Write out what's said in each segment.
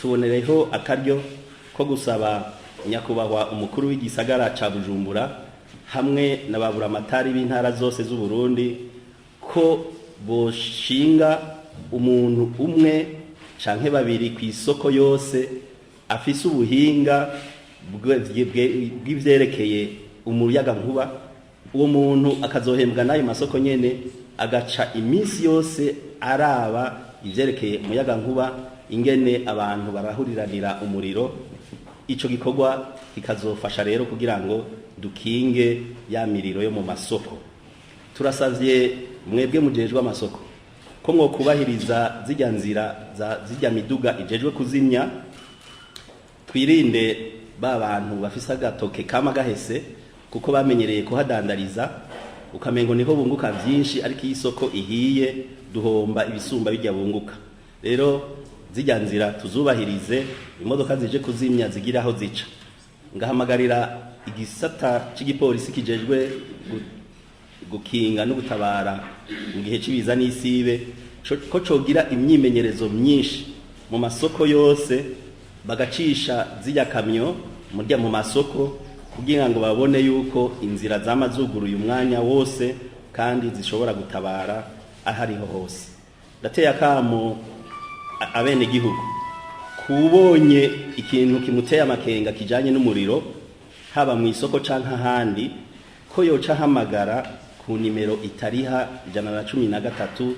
Tubonereho akaryo ko gusaba nyakubahwa umukuru w'igisagara ca Bujumbura hamwe na baburamatari b'intara zose z'u Burundi ko boshinga umuntu umwe canke babiri ku isoko yose afise ubuhinga bw'ivyerekeye umuyagankuba. Uwo muntu akazohembwa n'ayo masoko nyene, agaca iminsi yose araba ivyerekeye umuyagankuba, ingene abantu barahuriranira umuriro. Ico gikorwa kikazofasha rero kugira ngo dukinge ya miriro yo mu masoko. Turasavye mwebwe mujejwe amasoko ko mwokubahiriza zirya nzira za zirya miduga ijejwe kuzimya. Twirinde ba bantu bafise agatoke kama gahese, kuko bamenyereye kuhadandariza, ukamengo niho bunguka vyinshi, ariko iyo isoko ihiye duhomba ibisumba bijya bunguka. Rero zirya nzira tuzubahirize, imodoka zije kuzimya zigira aho zica. Ngahamagarira igisata c'igipolisi kijejwe gukinga no gutabara mu gihe c'ibiza n'isibe ko cogira imyimenyerezo myinshi mu masoko yose, bagacisha zirya kamyo murya mu masoko kugira ngo babone yuko inzira zama zuguruye umwanya wose kandi zishobora gutabara ahariho hose. Ndateye akamo abenegihugu, kubonye ikintu kimuteye amakenga kijanye n'umuriro, haba mu isoko canke ahandi, ko yoca ahamagara ku nimero itariha 113.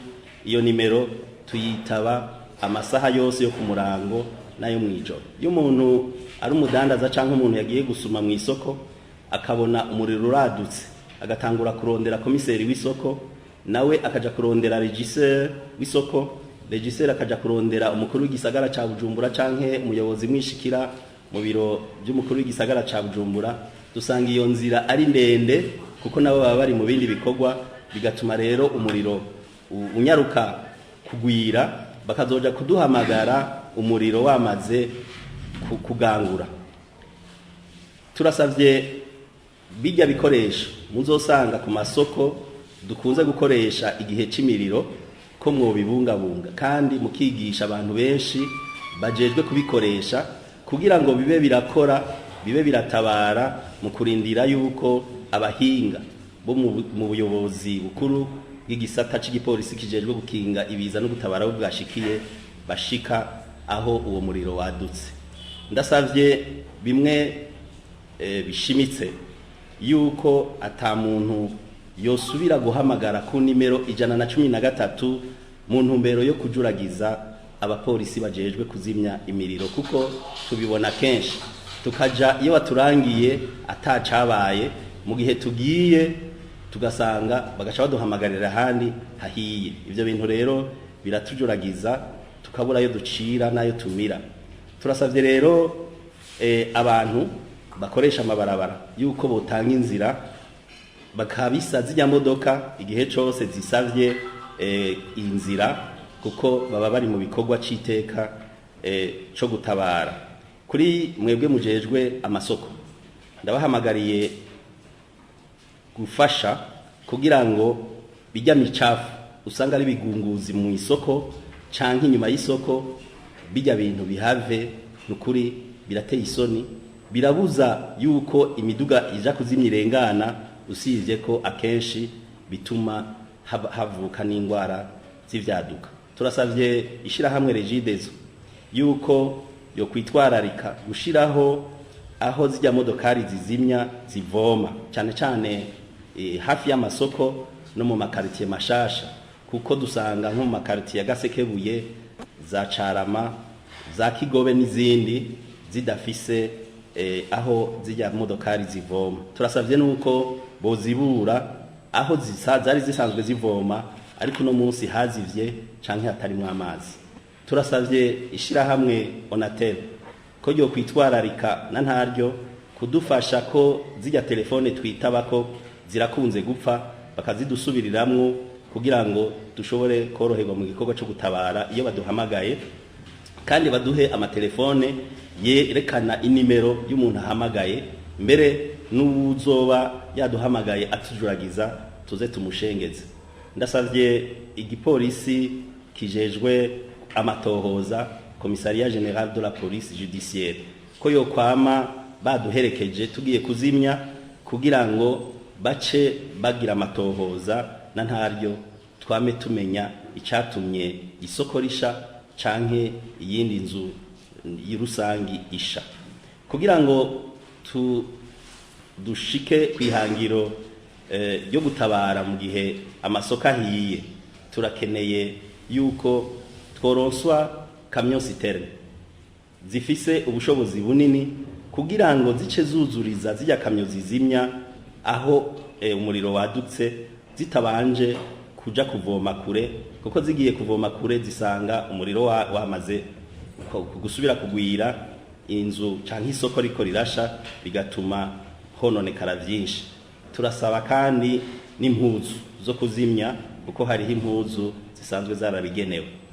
Iyo nimero tuyitaba amasaha yose yo ku murango n'ayo mw'ijoro. Iyo umuntu ari umudandaza canke umuntu yagiye gusuma mu isoko, akabona umuriro uradutse, agatangura kurondera komiseri w'isoko, nawe akaja kurondera régisseur w'isoko, régisseur akaja kurondera umukuru w'igisagara ca Bujumbura canke umuyobozi mwishikira mu biro by'umukuru w'igisagara ca Bujumbura, dusanga iyo nzira ari ndende, kuko nabo baba bari mu bindi bikorwa, bigatuma rero umuriro unyaruka kugwira, bakazoja kuduhamagara umuriro wamaze kugangura. Turasavye bijya bikoresho muzosanga ku masoko dukunze gukoresha igihe c'imiriro ko mwobibungabunga, kandi mukigisha abantu benshi bajejwe kubikoresha kugira ngo bibe birakora, bibe biratabara mu kurindira yuko abahinga bo mu buyobozi bukuru bw'igisata c'igipolisi kijejwe gukinga ibiza no gutabara aho bwashikiye bashika aho uwo muriro wadutse. Ndasavye bimwe bishimitse yuko ata muntu yosubira guhamagara ku nimero 113 mu ntumbero yo kujuragiza abapolisi bajejwe kuzimya imiriro, kuko tubibona kenshi, tukaja iyo baturangiye atacabaye, mu gihe tugiye tugasanga bagaca baduhamagarira ahandi hahiye. Ivyo bintu rero biratujuragiza, tukabura ayo ducira n'ayo tumira. Turasavye rero abantu bakoresha amabarabara yuko botanga inzira, bakabisa zirya modoka igihe cose zisavye inzira, kuko baba bari mu bikorwa c'iteka co gutabara. Kuri mwebwe mujejwe amasoko, ndabahamagariye gufasha kugira ngo bijya micafu usanga ari bigunguzi mu isoko canke inyuma y'isoko, bijya bintu bihave. Nukuri birateye isoni, birabuza yuko imiduga ija kuzimya irengana, usibye ko akenshi bituma havuka n'indwara z'ivyaduka. Turasavye ishirahamwe Regideso yuko yo kwitwararika gushiraho aho zijya modokari zizimya zivoma, cyane cyane hafi y'amasoko no mu makaritiye mashasha, kuko dusanga nko mu makaritiye ya Gasekebuye, za Carama, za Kigobe n'izindi zidafise aho zijya modokari zivoma. Turasavye nuko bozibura aho zari zisanzwe zivoma, ariko uno munsi hazivye canke hatarimwo amazi. Turasavye ishirahamwe Onatel ko ryo kwitwararika na ntaryo kudufasha ko zijya telefone twitabako zirakunze gupfa, bakazidusubiriramwo kugira ngo dushobore koroherwa mu gikorwa cyo gutabara iyo baduhamagaye, kandi baduhe amatelefone yerekana inimero y'umuntu ahamagaye, mbere n'uwuzoba yaduhamagaye atujuragiza tuze tumushengeze. Ndasavye igipolisi kijejwe amatohoza ko Commissariat Général de la Police Judiciaire, ko yokwama baduherekeje tugiye kuzimya, kugira ngo bace bagira amatohoza na ntaryo twame tumenya icatumye isoko risha canke iyindi nzu rusangi isha. Kugira ngo tu dushike kwihangiro ryo gutabara mu gihe amasoko ahiye, turakeneye yuko tworonswa camion citerne zifise ubushobozi bunini, kugira ngo zice zuzuriza zijya kamyo zizimya aho umuriro wadutse, zitabanje kuja kuvoma kure, kuko zigiye kuvoma kure zisanga umuriro wamaze gusubira kugwira inzu canke isoko riko rirasha, bigatuma hononekara vyinshi. Turasaba kandi n'impuzu zo kuzimya, kuko hariho impuzu zisanzwe zarabigenewe.